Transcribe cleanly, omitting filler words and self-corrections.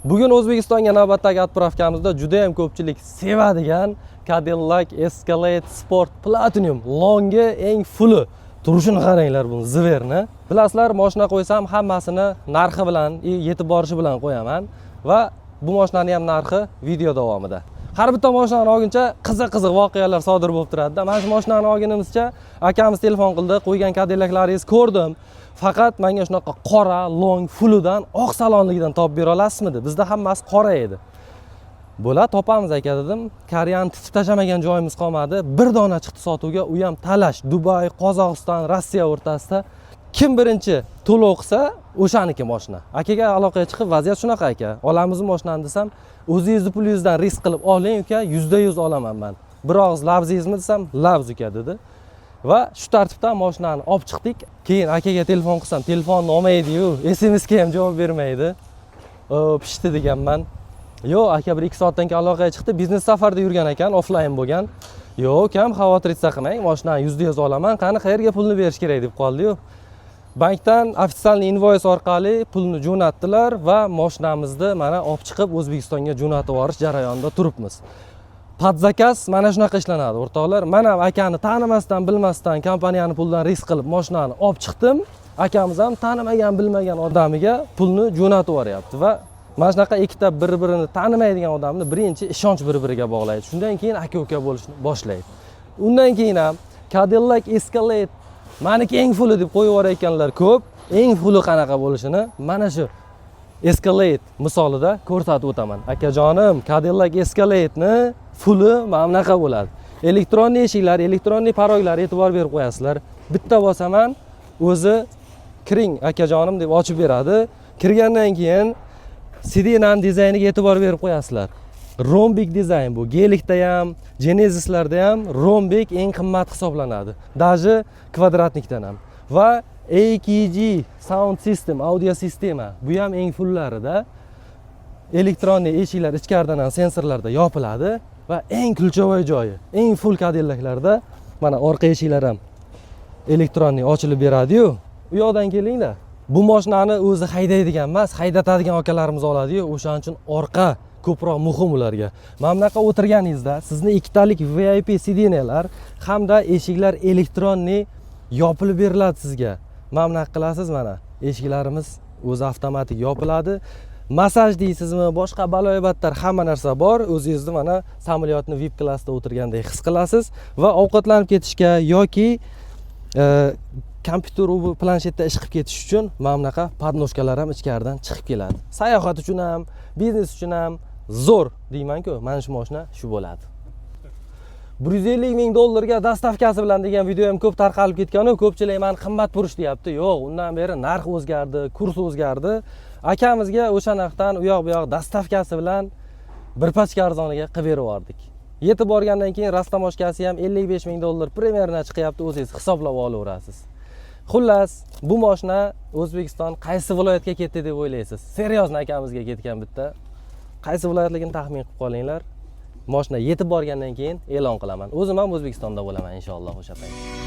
Bugun O'zbekistonga navbatdagi отправка mizda juda ham ko'pchilik sevadigan Cadillac Escalade Sport Platinum Longi, eng fulli turishini qaranglar buni, зверь ni. Bilasizlar, moshina qo'ysam, hammasini narxi bilan и yetib borishi bilan qo'yaman va bu moshinani ham narxi video davomida. Har bitta moshinani olguncha qiziq qiziq voqealar sodir bo'lib turadida. Mana shu moshinani olgunimizcha akamiz telefon qildi: "Qo'ygan Cadillaclaringizni ko'rdim, faqat menga shunaqa qora long fullidan, oq salonligidan topib bera olasizmi?" deb. Bizda hammasi qora edi. "Bo'ladi, topamiz, aka", dedim. Koreani titib tashlamagan joyimiz qolmadi. Bir dona chiqdi sotuvga, u ham talash, Dubay, Qozog'iston, Rossiya o'rtasida. Kim birinchi to'lov qilsa, o'shaniki moshina. Akaga aloqaga chiqib: "Vaziyat shunaqa, aka, olamizmi moshinani?" desam, "O'zingizni pulingizdan risk qilib oling, uka, 100% olaman man, bir og'iz labzingizmi?" desam, "Labz, uka", dedi va shu tartibda moshinani olib chiqdik. Keyin akaga telefon qilsam, telefonni olmaydiyu, SMSga ham javob bermaydi. "O, pishdi", deganman. Yo'q, aka 1-2 soatdan keyin aloqaga chiqdi, biznes safarda yurgan ekan, offlayn bo'lgan. "Yo'q, ukam, xavotir qilmang, moshinani 100% olaman, qani, qayerga pulni berish kerak?" deb qoldiyu, bankdan официальный invoice orqali pulni jo'natdilar va moshinamizni mana olib chiqib, O'zbekistonga jo'natib yuborish jarayonida turibmiz. Под заказ mana shunaqa ishlanadi, o'rtoqlar. Man ham akani tanimasdan, bilmasdan kompaniyani pulidan risk qilib moshinani olib chiqdim. Akamiz ham tanimagan, bilmagan odamiga pulni jo'natib yuboryapti va mana shunaqa ikkita bir birini tanimaydigan odamni birinchi ishonch bir biriga bog'laydi, shundan keyin aka uka bo'lishni boshlaydi. Undan keyin ham Cadillac Escalade maniki eng fulli deb qo'yib yuborayotganlar ko'p. Eng fulli qanaqa bo'lishini mana shu Escalade misolida ko'rsatib o'taman. Akajonim, Cadillac Escalade'ni fulli mana bunaqa bo'ladi. Электронный eshiklar, электронный порог lar, e'tibor berib qo'yasizlar. Bitta bosaman, o'zi "Kiring, akajonim", deb ochib beradi. Kirgandan keyin сиденье ni dizayniga e'tibor berib qo'yasizlar. Ромбик dizayn bu. Gelikda ham, Genesislarda ham ромбик eng qimmat hisoblanadi, даже квадратник dan ham. Va AKG sound system, audio sistema, bu ham eng fullarida. Электронный eshiklar ichkaridan ham sensorlarda yopiladi va eng ключевой joyi, eng full Cadillaclarda mana orqa eshiklar ham электронный ochilib beradiyu. U yoqdan kelinglar. Bu moshinani o'zi haydaydigan emas, haydatadigan akalarimiz oladiyu, o'shaning uchun orqa ko'proq muhim ularga. Mana bunaqa o'tirganingizda sizni ikkitalik VIP сиденья lar hamda eshiklar электронный yopilib beriladi sizga. Mana bunaqa qilasiz, mana eshiklarimiz o'zi avtomatik yopiladi. Massaj deysizmi, boshqa baloyi battar hamma narsa bor. O'zingizni mana samolyotni VIP klassda o'tirgandek his qilasiz va ovqatlanib ketishga yoki kompyuter, u planshetda ish qilib ketish uchun mana bunaqa подножка lar ham ichkaridan chiqib keladi. Sayohat uchun ham, biznes uchun ham zo'r deymanku, mana shu moshina shu bo'ladi. "150 000 dollarga доставка si bilan" degan video ham ko'p tarqalib ketganu, ko'pchilik mani qimmat burish deyapti. Yo'q, undan beri narx o'zgardi, kurs o'zgardi. Akamizga o'sha narxdan u yoq bu yoq доставка si bilan bir pachka arzoniga qilib berib yubordik. Yetib borgandan keyin растаможка si ham 55 000 dollar примерно chiqyapti, o'zingiz hisoblab olaverasiz. Xullas, bu moshina O'zbekiston qaysi viloyatga ketdi deb o'ylaysiz? Серьезно, akamizga ketgan bitta. Qaysi viloyatligini taxmin qilib qolinglar. Moshina yetib borgandan keyin e'lon qilaman. O'zim ham O'zbekistonda bo'laman, inshaalloh, o'sha payt.